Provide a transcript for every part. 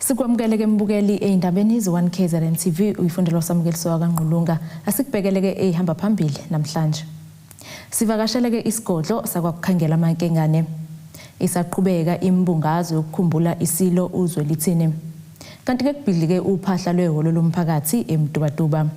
Sikwamukele ke mbukeli ey'ndabeni ze-1 KZN TV uyifundelwa uSamukeliso kaNgqulunga. Asikubhekele ke ey'hamba phambili namhlanje. Sivakashele ke isigodlo sakwakukhangela amankengane. Isaqhubeka imbungazo yokukhumbula isilo uZwelithini. Kanti ke kubhidlike uphahla lwehholo lomphakathi eMtubatuba.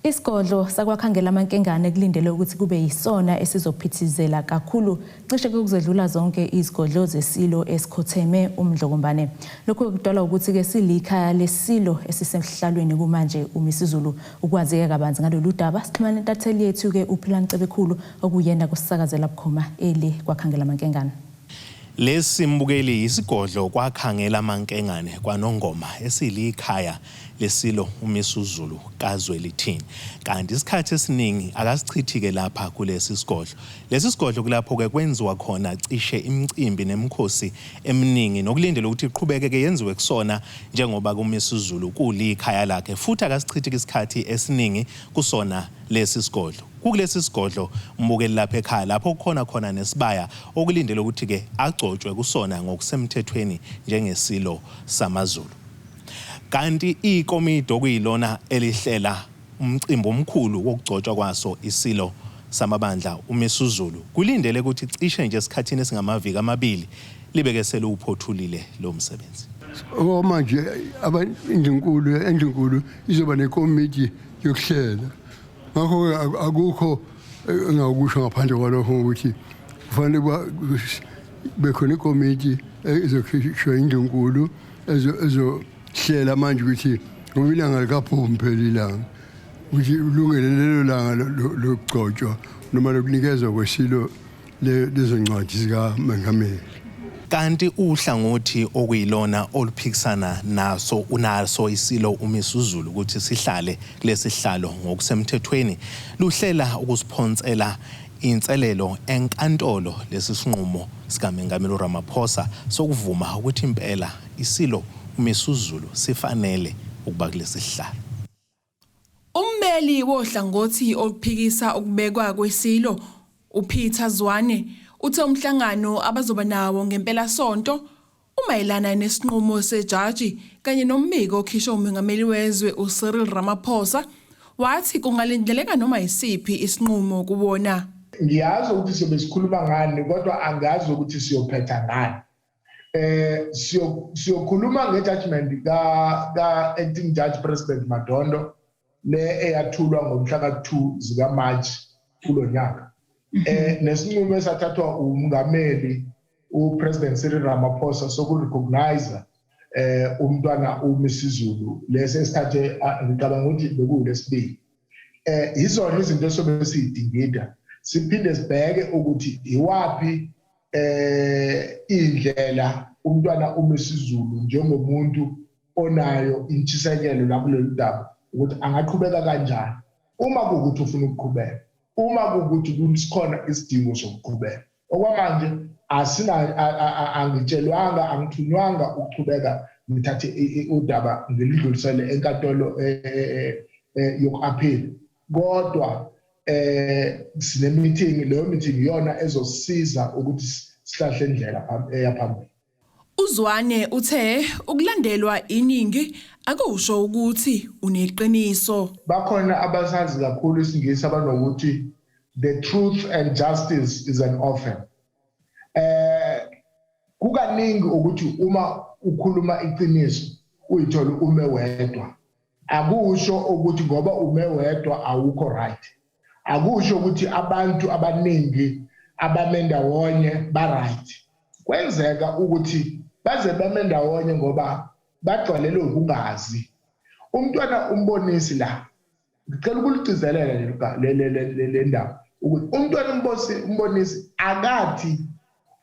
Isigodlo sakwaKhangelamankengane kulindele ukuthi kube yisona esizophithizela kakhulu cishe kuzedlula zonke izigodlo zesilo esikhotheme uMdlokombane. Lokhu kudalwa ukuthi-ke silikhaya lesilo esisehlalweni kumanje uMisuzulu. Ukwazike kabanzi ngalolu daba sixhumana nentatheli yethu-ke uPhilani Cebekhulu okuyena kusisakazela bukhoma eli kwaKhangelamankengane. Lesi mbukeli yisigodlo kwaKhangelamankengane kwaNongoma esilikhaya lesilo uMisuzulu kaZwelithini. Kanti isikhathi esiningi akasichithike lapha kulesi sigodlo. Lesi sigodlo kulapho-ke kwenziwa khona cishe imicimbi nemikhosi eminingi nokulindele ukuthi iqhubeke-ke yenziwe kusona njengoba kuMisuzulu kulikhaya lakhe futhi akasichithike isikhathi esiningi kusona lesi sigodlo. Kukulesi sigodlo mbukeli lapha ekhaya lapho kukhona khona nesibaya okulindele ukuthi-ke agcotshwe kusona ngokusemthethweni njengesilo samaZulu. Kanti ikomidi okuyilona elihlela umcimbi omkhulu wokugcotshwa kwaso isilo samabandla uMisuzulu kulindele ukuthi cishe nje esikhathini esingamaviki amabili libeke seliwuphothulile lo msebenzi. Okwamanje indlunkulu endlunkulu izoba nekomiti yokuhlela. Ngakho-ke akukho engakusho ngaphandle kwalokho ukuthi kufanele kube khona ikomiti ezokhishwa indlunkulu ezohlela manje ukuthi ngoba ilanga likaphumi phela ilanga ukuthi ulungele lelo langa lokugcotshwa noma lokunikezwa kwesilo lezo ncwadi zikamengameli. Kanti uhlangothi okuyilona oluphikisana naso unaso isilo uMisuzulu ukuthi sihlale kulesi sihlalo ngokusemthethweni luhlela ukusiphonsela inselelo enkantolo lesi sinqumo sikaMengameli uRamaphosa sokuvuma ukuthi impela isilo uMisuzulu sifanele ukuba kulesi sihlalo. Ummeli wohlangothi oluphikisa ukubekwa kwesilo uPeter Zwane uthe umhlangano abazoba nawo ngempelasonto umayelana nesinqumo sejaji kanye nombiko okhishwe umengameli wezwe uCyril Ramaphosa wathi kungalindeleka noma isiphi isinqumo kuwona. Ngiyazi ukuthi siyobe sikhuluma ngani kodwa angazi ukuthi siyophetha ngani. Siyokhuluma ngejudgment ka acting judge President Madondo le eyathulwa ngomhla ka-2 zika March kulonyaka. Nesinqumo esathathwa uMngameli uPresident Cyril Ramaphosa sokurecognize umntwana uMisuzulu lesi esithathe ngicabanga ukuthi bekuyilesibili. Izona izinto esobe siyidingida siphinde sibheke ukuthi iwapi indlela umntwana uMisuzulu njengomuntu onayo intshisekelo la kulolu daba ukuthi angaqhubeka kanjani uma kuwukuthi ufuna ukuqhubeka, uma kuwukuthi kusikhona isidingo sokuqhubeka. Okwamanje asina angitshelwanga angithunywanga ukuqhubeka ngithathe udaba ngilidlulisele enkantolo yoku-appeal, kodwa sine meeting, leyo meeting iyona ezosiza ukuthi sihlahle indlela eyaphambili. UZwane uthe ukulandelwa iningi akusho ukuthi uneqiniso. Bakhona abasazi kakhulu isiNgisi abanokuthi the truth and justice is an orphan. Kukaningi ukuthi uma ukhuluma iqiniso uyithola ume wedwa. Akusho ukuthi ngoba ume wedwa awukho right. Akusho ukuthi abantu abaningi abame ndawonye ba right. Kwenzeka ukuthi baze bame ndawonye ngoba bagcwalelwe ukungazi. Umntwana umbonisi la ngicela ukuligcizelela le ndaba ukuthi umntwana umbonisi akathi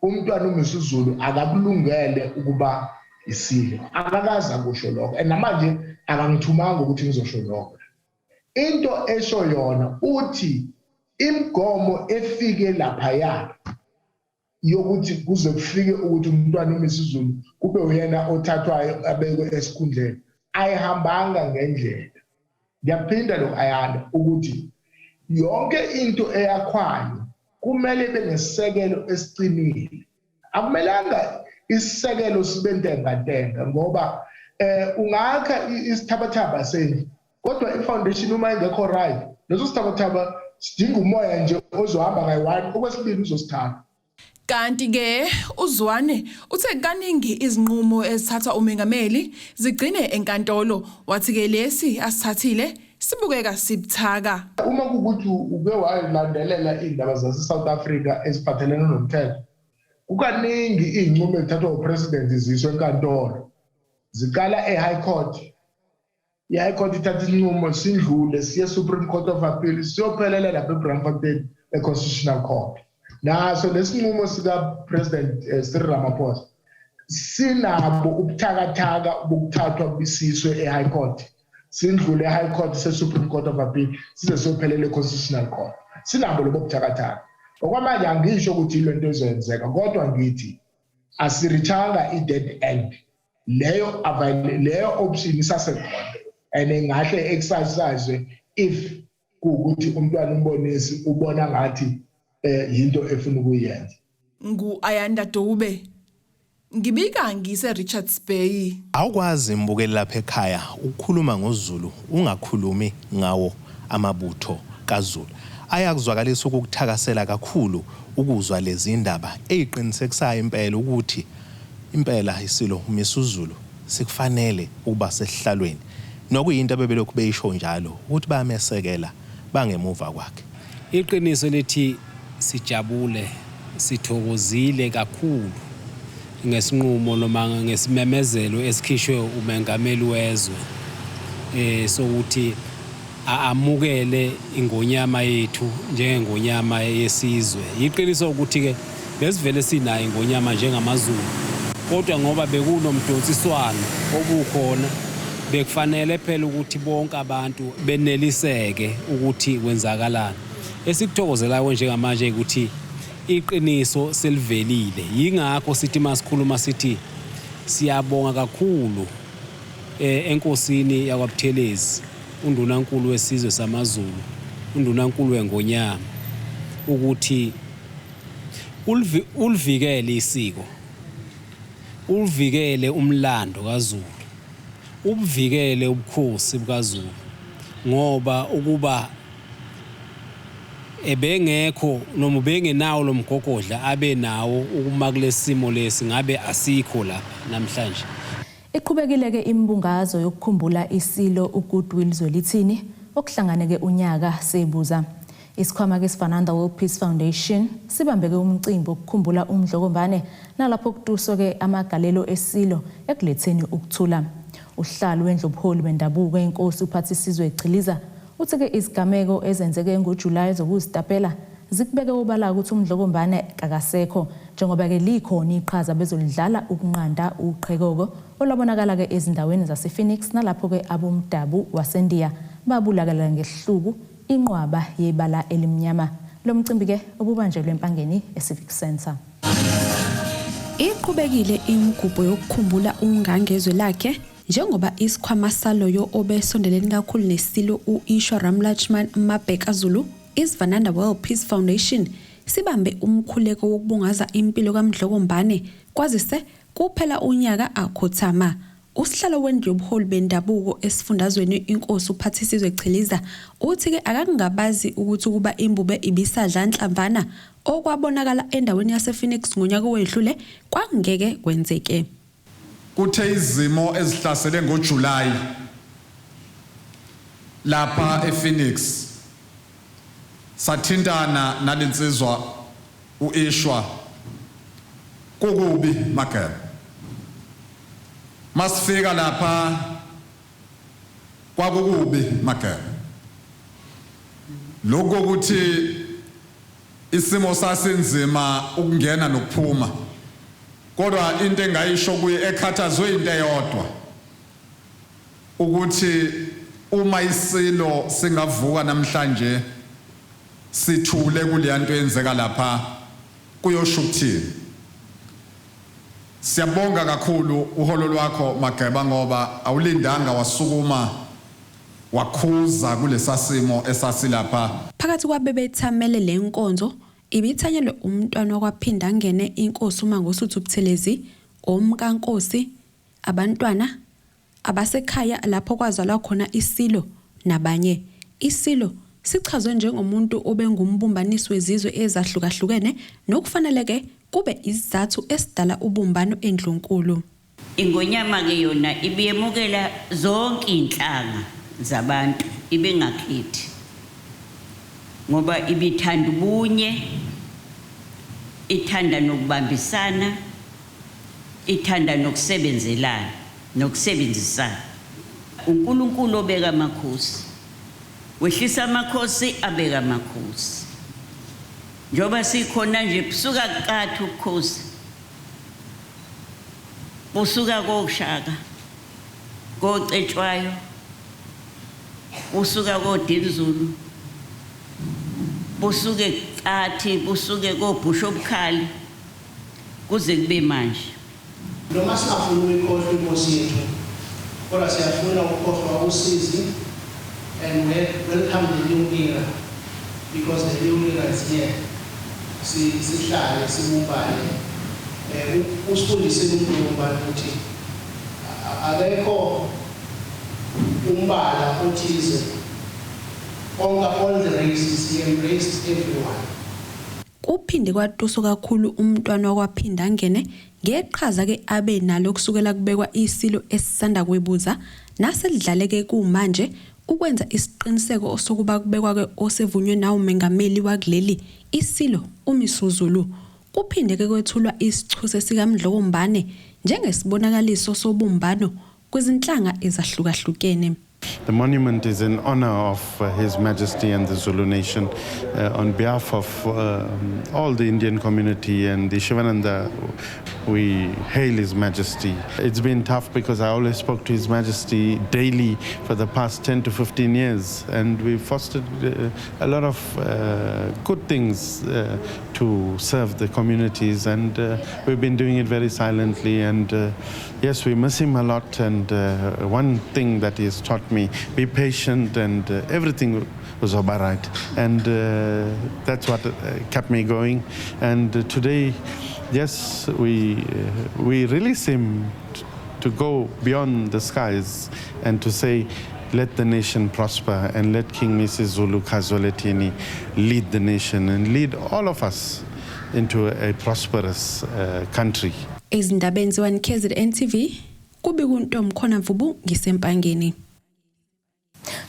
umntwana uMisuzulu akakulungele ukuba isilo, akakaze akusho lokho, and namanje akangithumanga ukuthi ngizosho lokho. Into esho yona uthi imigomo efike laphaya yokuthi kuze kufike ukuthi umntwana uMisuzulu kube uyena othathwayo abekwe esikhundleni ayihambanga ngendlela. Ngiyaphinda lo Ayanda ukuthi yonke into eyakhwayo kumele ibe nesisekelo esiqinile. Akumelanga isisekelo sibe ntengantenga ngoba Ungakha isithabathaba sendlu, kodwa i-foundation uma ingekho right, leso sithabathaba sidinga umoya nje ozohamba kayi-one, okwesibili uzosithatha. Kanti-ke uZwane uthe kaningi izinqumo ezithathwa umengameli zigcine enkantolo, wathi-ke lesi asithathile sibukeka sibuthaka. Uma kuwukuthi uke walandelela iy'ndaba zase-South Africa eziphathelene nomthetho, kukaningi iy'nqumo ezithathwa upresident ziswe enkantolo. Ziqala e-High Court, i-High Court ithatha isinqumo, sindlule siye Supreme Court of Appeal, siyophelela lapha eBraamfontein e-Constitutional Court. Naso lesinqumo sika-President Cyril Ramaphosa sinabo ubuthakathaka bokuthathwa bisiswe e-High Court, sindlule e-High Court, se-Supreme Court of Appeal, size siyophelela e-Constitutional Court. Sinabo lobo buthakathaka. Okwamanje angisho ukuthi yilo nto ezoyenzeka, kodwa ngithi asirichanga i-dead end. Leyo leyo option isasekhona and ingahle exercise if kuwukuthi umntwana umbonisi ubona ngathi yinto efuna ukuyenza. Ngu-Ayanda Dube, ngibika ngise Richards Bay. Awukwazi, mbukeli lapha ekhaya, ukukhuluma ngoZulu ungakhulumi ngawo amabutho kaZulu. Ayakuzwakalisa ukukuthakasela kakhulu ukuzwa lezi ndaba eziqinisekisayo impela ukuthi impela isilo uMisuzulu sikufanele ukuba sesihlalweni, nokuyinto abebelokhu beyisho njalo ukuthi bayamesekela, bangemuva kwakhe. Iqiniso lithi sijabule, sithokozile kakhulu ngesinqumo noma ngesimemezelo esikhishwe umengameli wezwe sokuthi amukele ingonyama yethu njengengonyama yesizwe. Iqiniso ukuthi ke besivele sinayo ingonyama njengamaZulu, kodwa ngoba bekunomdonsiswano obukhona, bekufanele phela ukuthi bonke abantu beneliseke ukuthi kwenzakalani. Esikuthokozelayo njengamanje ukuthi iqiniso selivelile. Yingakho sithi masikhuluma sithi siyabonga kakhulu enkosini yakwaButhelezi, undunankulu wesizwe samaZulu, undunankulu wengonyama, ukuthi ulivikele isiko, ulivikele umlando kaZulu, ubuvikele ubukhosi bukaZulu, ngoba ukuba ebengekho noma ubengenawo lo mgogodla abe nawo ukuma kulesimo lesi, ngabe asikho lapha namhlanje. Iqhubekile-ke imibungazo yokukhumbula isilo uGoodwill Zwelithini okuhlangane-ke unyaka sebuza. Isikhwama-ke Sivananda World Peace Foundation sibambeke umcimbi wokukhumbula uMdlokombane, nalapho kutuswe-ke amagalelo esilo ekuletheni ukuthula. Uhlalo wendlubuholi bendabuko inkosi uPhathisizwe Chiliza uthi-ke izigameko ezenzeke ngoJulayi zokuzitapela zikubeke obala ukuthi uMdlokombane kakasekho, njengoba-ke likhona iqhaza bezolidlala ukunqanda uqhekoko olwabonakala-ke ezindaweni zase-Phoenix, nalapho-ke abomdabu waseNdiya babulakala ngesihluku inqwaba yebala elimnyama. Lo mcimbi-ke obubanjelwe eMpangeni e-Civic Center. Iqhubekile imigubho yokukhumbula ungangezwe lakhe, njengoba isikhwama saloyo obesondelene kakhulu nesilo u-Ishwar Ramlutchman Mabheka Zulu, iSivananda World Peace Foundation, sibambe umkhuleko wokubungaza impilo kaMdlokombane, kwazise kuphela unyaka akhothama. Usihlalo wendlu yobuholi bendabuko esifundazweni, inkosi uPhathisizwe Chiliza, uthi-ke akakungabazi ukuthi ukuba imbube ibisadla nhlamvana, okwabonakala endaweni yase-Phoenix ngonyaka owedlule kwakungeke kwenzeke. Kuthe izimo ezihlasele ngoJuly lapha ePhoenix, sathintana nalensizwa uIshwa. Kukubi Mageba. Masifika lapha kwakukubi Mageba. Lokho ukuthi isimo sasinzima ukungena nokuphuma, kodwa into engayisho kuye ekhathazwe into eyodwa, ukuthi uma isilo singavuka namhlanje sithule kuleya nto eyenzeka lapha, kuyosho ukuthini. Siyabonga kakhulu uholo lwakho Mageba, ngoba awulindanga, wasukuma wakhuza kulesasimo esasilapha. Phakathi kwabebethamele le nkonzo ibithanyelwe umntwana wakwaPhindangene, inkosi uMangosuthu Buthelezi, omkaNkosi, abantwana, Abasekhaya lapho kwazalwa khona iSilo nabanye. ISilo sichazwe njengomuntu obengumbumbanisi wezizwe ezahlukahlukene nokufaneleke kube isizathu esidala ubumbano eNdlunkulu. Ingonyama-ke yona ibiyemukela zonke iy'nhlanga zabantu, ibingakhethi ngoba ibithanda ubunye, ithanda nokubambisana, ithanda nokusebenzelana nokusebenzisana. UNkulunkulu obeka amakhosi, wehlisa amakhosi abeka amakhosi. Njengoba sikhona nje busuka kuqatha ubukhosi, busuka koShaka, koCetshwayo, busuka koDinzulu, busuke kucathi, busuke koBhusha obukhali kuze kube manje. Noma singafuni ukuyikhohlwa inkosi yethu, kodwa siyafuna ukukhohlwa usizi and welcome the new era because the new era is here. Sihlale sibumbane. Usifundisile uMdlokombane ukuthi akekho umbala othize, onke, all the races, he embraced everyone. Kuphinde kwatuswa kakhulu umntwana wakwaPhindangene ngeqhaza-ke abe nalo kusukela kubekwa iSilo esisanda kwebuza naselidlaleke kumanje ukwenza isiqiniseko sokuba kubekwa-ke osevunywe nawo mengameli wakuleli iSilo uMisuzulu. Kuphinde-ke kwethulwa isichuse sikaMdlokombane njengesibonakaliso sobumbano kwizinhlanga ezahlukahlukene. The monument is in honor of His Majesty and the Zulu nation. On behalf of all the Indian community and the Sivananda, we hail His Majesty. It's been tough because I always spoke to His Majesty daily for the past 10 to 15 years, and we fostered a lot of good things to serve the communities, and we've been doing it very silently. And yes, we miss him a lot, and one thing that he's taught me, be patient, and everything was all right. And that's what kept me going. And today, yes, we release him to go beyond the skies and to say, let the nation prosper and let King Misuzulu kaZwelithini lead the nation and lead all of us into a prosperous country. Ezindabeni ze-1 KZN TV, kubika uNtomkhona Mvubu ngisempangeni.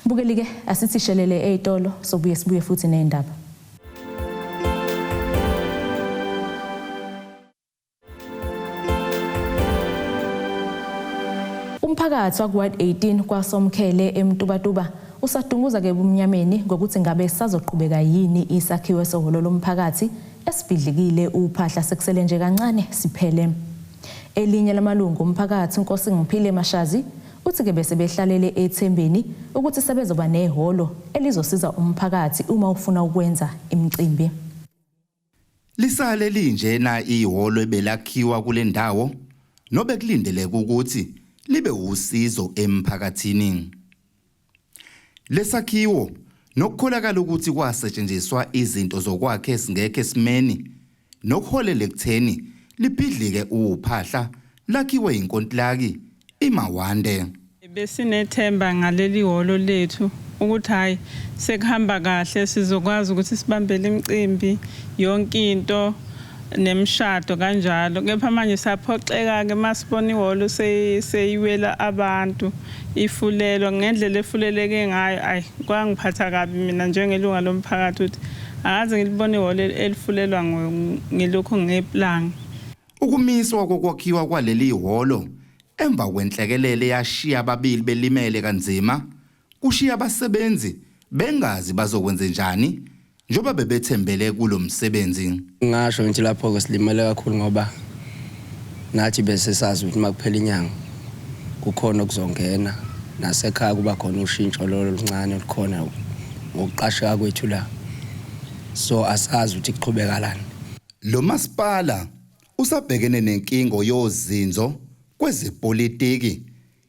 Mbukeli-ke asithi shelele ey'tolo sobuye sibuye futhi ney'ndaba. Umphakathi waku-Ward 18 kwaSomkhele eMtubatuba usadunguza-ke ebumnyameni ngokuthi ngabe sazoqhubeka yini isakhiwo sehholo lomphakathi esibhidlikile uphahla sekusele nje kancane siphele. Elinye lamalungu omphakathi uNkosi Ngiphile Mashazi uthi-ke bese behlalele ethembeni ukuthi sebezoba nehholo elizosiza umphakathi uma ufuna ukwenza imicimbi. Lisale linjena ihholo ebelakhiwa kule ndawo nobekulindeleke ukuthi libe usizo emphakathini. Lesakhiwo nokukholakala ukuthi kwasetshenziswa izinto zokwakhe esingekho esimeni nokuholela ekutheni libhidlike uphahla lakhiwe inkontilaki iMawande. Besinethemba ngaleli hholo lethu ukuthi hayi sekuhamba kahle, sizokwazi ukuthi sibambele imicimbi yonke into nemishado kanjalo. Kepha manje saphoxeka-ke masibona ihholo seyiwela abantu, ifulelwa ngendlela efuleleke ngayo. Ayi, kwangiphatha kabi mina njengelunga lomphakathi ukuthi akaze ngilibone ihholo elifulelwa ngilokhu ngeplanga. Ukumiswa kokwakhiwa kwaleli hholo emva kwenhlekelele yashiya ababili belimele kanzima, kushiya abasebenzi bengazi bazokwenze njani njengoba bebethembele kulo msebenzi. Ngasho ngithi lapho-ke silimele kakhulu ngoba nathi bese sazi ukuthi uma kuphela inyanga kukhona okuzongena, nasekhaya kuba khona ushintsho lolo oluncane olukhona ngokuqasheka kwethu la, so asazi ukuthi kuqhubekalani. Lo masipala usabhekene nenkingo yozinzo kwezepolitiki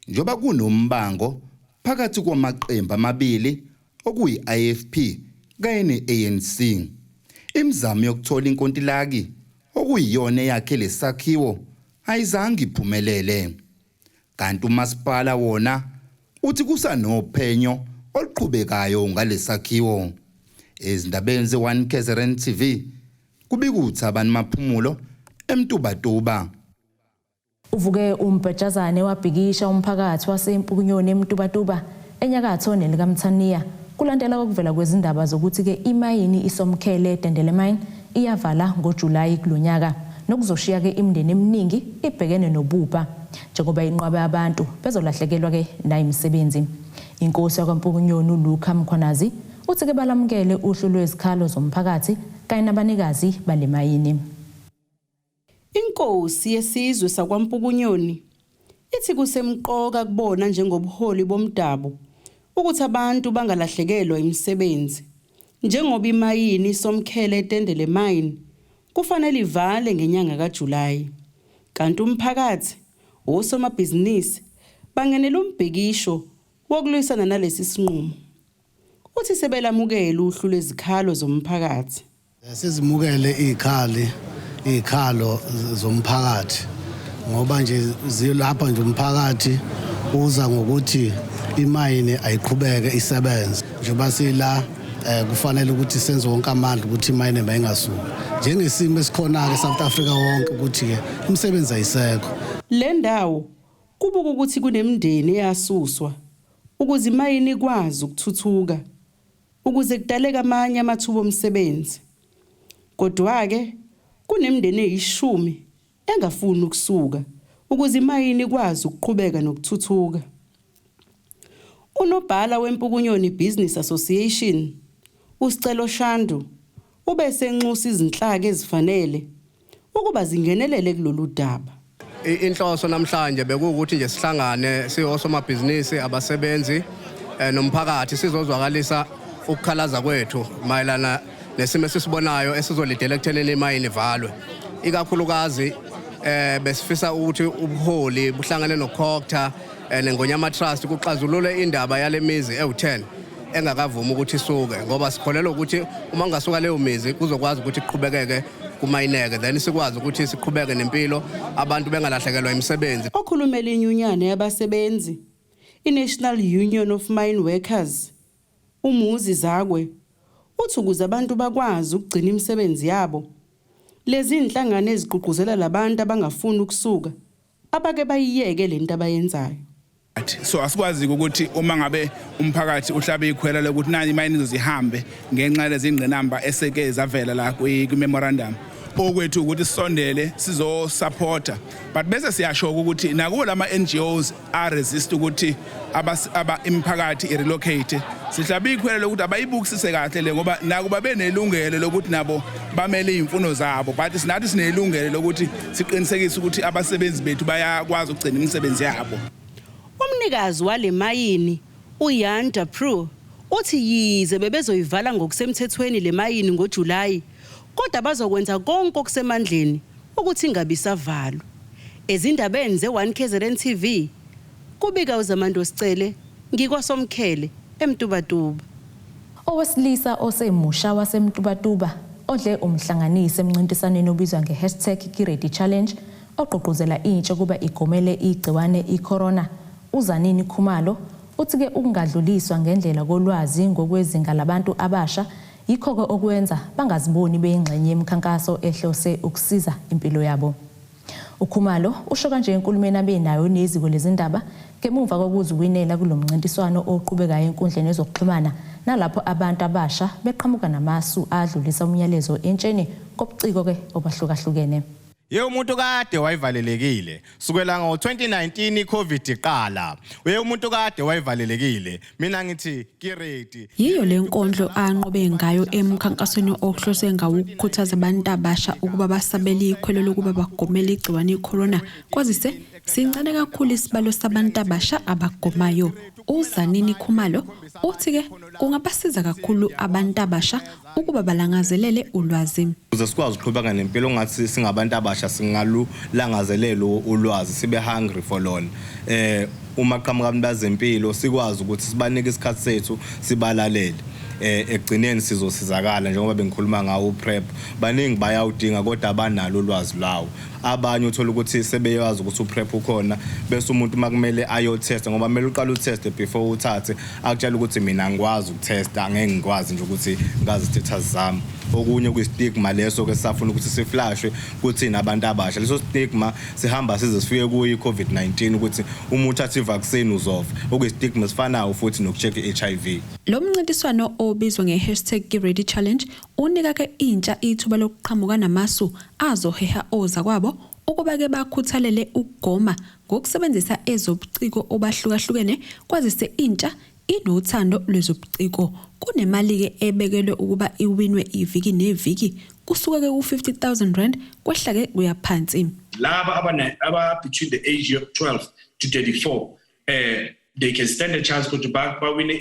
njengoba kunombango phakathi kwamaqembu amabili okuyi-IFP kanye ne-ANC. Imizamo yokuthola inkontilaki okuyiyona eyakhe lesakhiwo ayizange iphumelele. Kanti umasipala wona uthi kusanophenyo oluqhubekayo ngalesakhiwo. Ezindabeni ze-1 KZN TV kubika uThabani Maphumulo eMtubatuba. Uvuke umbhejazane wabhikisha umphakathi waseMpukunyoni eMtubatuba enyakatho nelikaMthaniya kulandela kokuvela kwezindaba zokuthi-ke imayini iSomkhele Tendele Mine iyavala ngoJulayi kulonyaka, nokuzoshiya-ke imindeni eminingi ibhekene nobubha njengoba inqwaba yabantu bezolahlekelwa-ke nayimisebenzi. Inkosi yakwaMpukunyoni uLuka Mkhwanazi uthi-ke balamukele uhlu lwezikhalo zomphakathi kanye nabanikazi bale mayini. Inkosi yesizwe sakwaMpukunyoni ithi kusemqoka kubona njengobuholi bomdabu ukuthi abantu bangalahlekelwa imisebenzi, njengoba imayini iSomkhele Tendele Mine kufanele ivale ngenyanga kaJulayi. Kanti umphakathi, osomabhizinisi bangenela umbhikisho wokulwisana nalesi sinqumo. Uthi sebelamukela uhlu lwezikhalo zomphakathi. Sizimukele izikhalo zomphakathi, ngoba nje zilapha nje umphakathi uza ngokuthi imayini ayiqhubeke isebenze. Njengoba sila kufanele ukuthi senze wonke amandla ukuthi imayini mayingasuki. Njengesimo esikhona-ke South Africa wonke ukuthi-ke imisebenzi ayisekho. Le ndawo kubuka ukuthi kunemindeni eyasuswa ukuze imayini ikwazi ukuthuthuka, ukuze kudaleke amanye amathuba omsebenzi. Kodwa-ke kunemindeni eyishumi engafuni ukusuka ukuze imayini ikwazi ukuqhubeka nokuthuthuka. Unobhala weMpukunyoni Business Association uSicelo Shandu ubese enxusa izinhlaka ezifanele ukuba zingenelele kulolu daba. Inhloso namhlanje bekuwukuthi nje sihlangane siwosomabhizinisi, abasebenzi nomphakathi, sizozwakalisa ukukhalaza kwethu mayelana nesimo esisibonayo esizolidela ekuthenini imayini ivalwe. Ikakhulukazi besifisa ukuthi ubuholi buhlangane noCogta neNgonyama Trust kuxazulule indaba yale mizi ewu-10 engakavumi ukuthi isuke, ngoba sikholelwa ukuthi uma kungasuka leyo mizi kuzokwazi ukuthi kuqhubekeke kumayineke, then sikwazi ukuthi siqhubeke nempilo, abantu bengalahlekelwa imisebenzi. Okhulumela inyunyana yabasebenzi iNational Union of Mine Workers uMuzi Zakwe uthi ukuze abantu bakwazi ukugcina imisebenzi yabo, lezi inhlangano ezigqugquzela labantu abangafuni ukusuka abake bayiyeke lento abayenzayo. So asikwazi ukuthi uma ngabe umphakathi uhlabe ikhwela lokuthi nani imayini izozihambe ngenxa lezingqinamba eseke zavela la kwi-memorandum, okwethu ukuthi sisondele sizosupporta, but bese siyasho ukuthi nakubo lama NGOs a-resist ukuthi aba imiphakathi i-relocate, sihlabe ikhwela lokuthi abayibukisise kahle le, ngoba nakuba benelungelo lokuthi nabo bamele izimfuno zabo, but sinathi sinelungelo lokuthi siqinisekise ukuthi abasebenzi bethu bayakwazi ukugcina imisebenzi yabo. Umnikazi wale mayini uYan Dapru uthi yize bebezoyivala ngokusemthethweni le mayini ngoJulayi, kodwa bazokwenza konke okusemandleni ukuthi ingabi isavalwa. Ezindabeni ze-1 KZN TV kubika uZamando Sicele ngikwaSomkhele eMtubatuba. Owesilisa osemusha waseMtubatuba odle umhlanganisi emncintiswaneni obizwa nge-hashtag Kiredi Challenge ogqugquzela intsha ukuba igomele igciwane i-corona, uZanini Khumalo uthi-ke ukungadluliswa ngendlela kolwazi ngokwezinga labantu abasha yikho-ke okwenza bangaziboni beyingxenye yemikhankaso ehlose ukusiza impilo yabo. UKhumalo usho kanje enkulumeni abenayo neziko lezindaba ngemuva kokuziwinela kulo mncintiswano oqhubekayo enkundleni yezokuxhumana, nalapho abantu abasha beqhamuka namasu adlulisa umyalezo entsheni ngobuciko-ke obahlukahlukene. Ye umuntu kade wayivalelekile sukela ngo-2019 iCovid iqala. Uye umuntu kade wayivalelekile, mina ngithi kiredi. Yiyo le nkondlo anqobe ngayo emkhankasweni ohlose ngawo ukukhuthaza abantu abasha ukuba basabele ikhwelo lokuba bagomele igciwane i-corona, kwazise sincane kakhulu isibalo sabantu abasha abagomayo. UZanini Khumalo uthi-ke kungabasiza kakhulu abantu abasha ukuba balangazelele ulwazi. Ukuze sikwazi ukuqhubeka nempilo ngathi singabantu abasha singalulangazelela ulwazi, sibe hungry for lona. Uma qhamuka abantu bezempilo sikwazi ukuthi sibanike isikhathi sethu sibalalele. Ekugcineni sizosizakala njengoba bengikhuluma ngawo uPrEP. Baningi bayawudinga kodwa abanalo ulwazi lwawo. Abanye uthola ukuthi sebeyazi ukuthi uPrEP ukhona, bese umuntu makumele ayotesta, ngoba kumele uqale uteste before uthathe, akutshela ukuthi mina angikwazi ukutesta, angeke ngikwazi nje ukuthi ngazi status zami. Okunye kuyistigma leso ke sisafuna ukuthi siflashwe kuthina abantu abasha. Leso stigma sihamba size sifike kuyo i-COVID-19, ukuthi uma uthatha i-vaccine uzofa, okuyistigma esifanayo futhi noku-check i-HIV. Lo mncintiswano obizwa nge-hashtag Ready Challenge unika-ke intsha ithuba lokuqhamuka namasu azoheha ozakwabo ukuba-ke bakhuthalele ukugoma ngokusebenzisa ezobuciko obahlukahlukene, kwazise intsha inothando lwezobuciko. Kunemali-ke ebekelwe ukuba iwinwe iviki neviki, kusuka-ke ku-50 000 rand kwehla-ke kuya phansi. Laba aba between the age of 12 to 34, they can stand a chance ukuthi bawine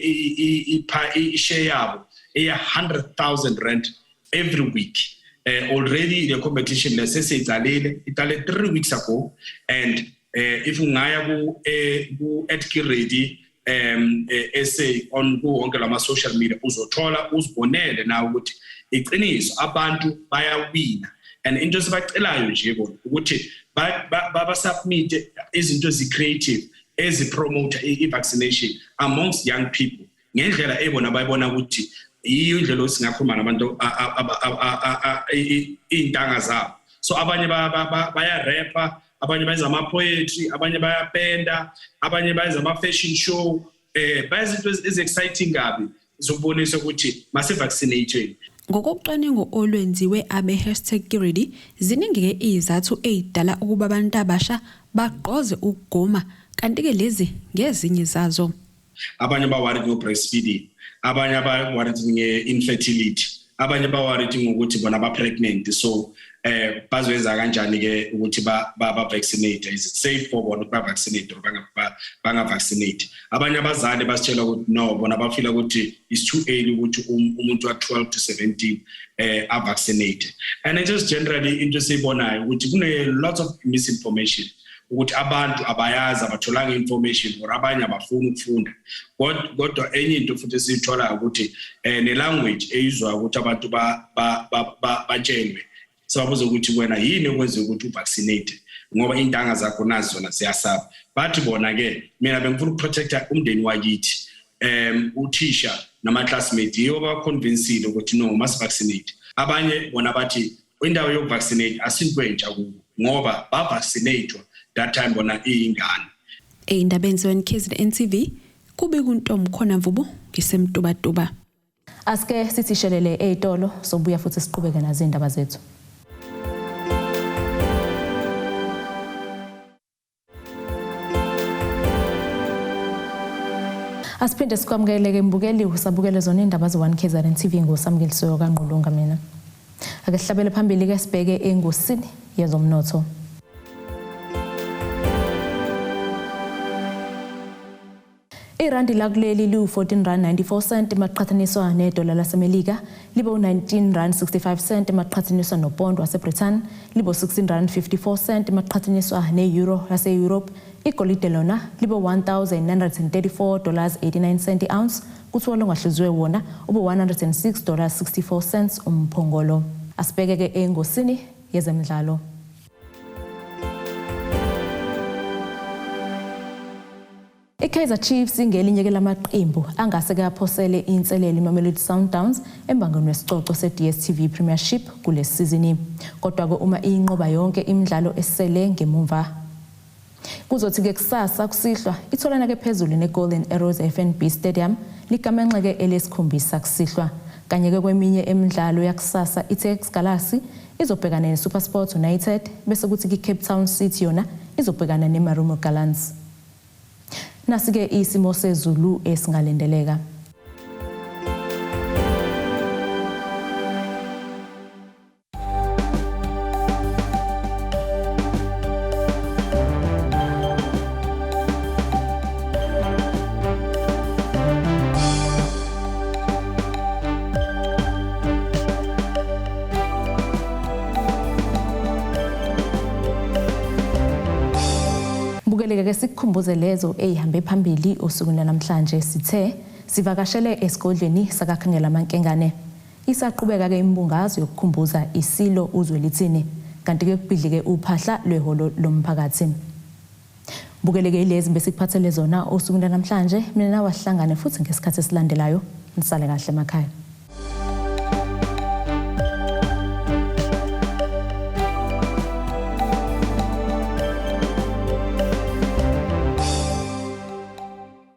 i-share yabo eya 100,000 rand every week. Already the competition lesesiyicalile, iqale 3 weeks ago, and if ungaya ku @KeReady SA on ku wonke lama social media, uzothola uzibonele nawe ukuthi iqiniso, abantu bayawina. And into esibacelayo nje bona ukuthi ba submit izinto ezi-creative ezi-promote i-vaccination amongst young people ngendlela ebona bayibona ukuthi yiyo indlela esingakhuluma nabantu iy'ntanga zabo. So abanye baya-rapa, abanye bayenza ama-poetry, abanye bayapenda, abanye bayenza ama-fashion show, bayenza izinto ezi-exciting kabi zokubonisa ukuthi mase-vaccinate. Ngokocwaningo olwenziwe abe-hashtag Ready, ziningi-ke izathu ey'dala ukuba abantu abasha bagqoze ukugoma, kanti-ke lezi ngezinye zazo. Abanye ba-worried ngo-breastfeeding, abanye ba-worried nge-infertility, abanye ba-worried ngokuthi bona ba-pregnant, so bazoyenza kanjani ke ukuthi ba vaccinate, is it safe for bona ukuthi ba vaccinate or banga vaccinate? Abanye abazali basitshela ukuthi no, bona bafila ukuthi it's too early ukuthi umuntu wa 12 to 17 a vaccinate. And it just generally into esiyibonayo ukuthi kune lots of misinformation, ukuthi abantu abayazi, abatholanga information or abanye abafuni ukufunda. Kodwa enye into futhi esiyitholayo ukuthi ne-language eyizwayo ukuthi abantu batshelwe, sababuza ukuthi wena yini okwenza ukuthi uvaccinate, ngoba intanga zakho nazo zona ziyasaba. Bathi bona ke, mina bengifuna ukuprotecta umndeni wakithi, uthisha nama classmate yibo baconvincile ukuthi no, must vaccinate. Abanye bona bathi indawo yokuvaccinate asinto entsha kubo, ngoba bavaccinatwa that time bona iyingane. Ey'ndabeni ze-KZN TV, kube kuntombi khona Mvubu, ngisemtubatuba. Asike sithi shelele ey'tolo, sobuya futhi siqhubeke nazo iy'ndaba zethu. Asiphinde sikwamukeleke mbukeli, usabukele zona iy'ndaba ze-1 KZN TV ngoSamkelisiwe kaNgqulunga mina. Ake sihlabele phambili-ke sibheke engosini yezomnotho. Irandi lakuleli liwu-14 rand 94 cent maqhathaniswa nedola laseMelika, libe u-19 rand 65 cent maqhathaniswa nopondo waseBritain, libe u-16 rand 54 cent maqhathaniswa ne-euro yase-Europe. Igolide lona libe 1934 dollars 89 cent i-ounce, kuthiwa longahluziwe wona ube 106 dollars 64 cents umphongolo. Asibheke-ke engosini yezemidlalo. I-Kaizer Chiefs ingelinye ke lamaqembu angase ke aphosele inselelo iMamelodi Sundowns embangweni wesicoco se-DStv Premiership kule sizini. Kodwa-ke uma iyinqoba yonke imidlalo esele ngemumva, kuzothi ke kusasa kusihlwa itholana ke phezulu ne-Golden Arrows FNB Stadium ligamenxe-ke elesikhombisa kusihlwa. Kanye ke kweminye emidlalo yakusasa, i-TS Galaxy izobhekana ne-SuperSport United, bese kuthi i-Cape Town City yona izobhekana ne-Marumo Gallants. Nasi-ke isimo sezulu esingalindeleka. Bukeleke ke sikukhumbuze lezo ezihambe phambili osukwini namhlanje. Sithe Sivakashele esigodlweni sakaKhangelamankengane. Isaqhubeka-ke imibungazo yokukhumbuza iSilo uZwelithini, kanti-ke kubhidlike uphahla lwehholo lomphakathi. Bukeleke ilezi besikuphathele zona osukwini lwanamhlanje. Mina nawe asihlangane futhi ngesikhathi esilandelayo. Nisale kahle emakhaya.